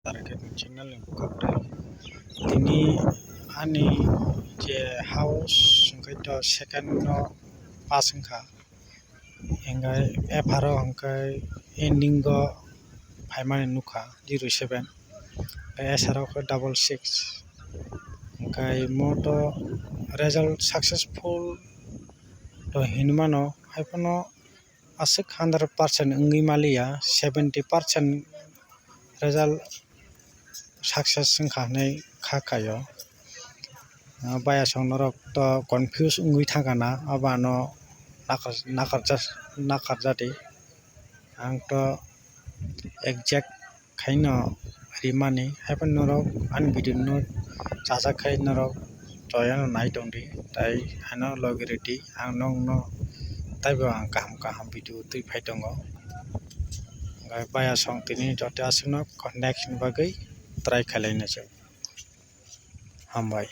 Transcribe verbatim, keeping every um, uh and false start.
Channel ni bwkha kwrwi. Tini ani je house hwnkhe to second no pass wngkha. Hwnkhe F R o hwnkhe ending o phaimani nukha zero seven. Hwnkhe S R o khe double six. Hwnkhe moto result successful to hinmano, haiphano aswk hundred percent wngwi maliya, seventy percent result success wngkha hinwi kha khaio. Ah, bayasong norok to confuse wngwi thangkha na, abo ano nakar-, nakarjak-, nakarjadi. Ang to exact khaino rimani, haiphano norok ani video no chajak khai norok choyano nai tongdi, tai ano logi rwdi, ang nokno taibo ang kaham kaham video twi phai tongo. Hwnkhe bayasong tini joto aswkno contact ni bagwi try khailai naisai. Hambai.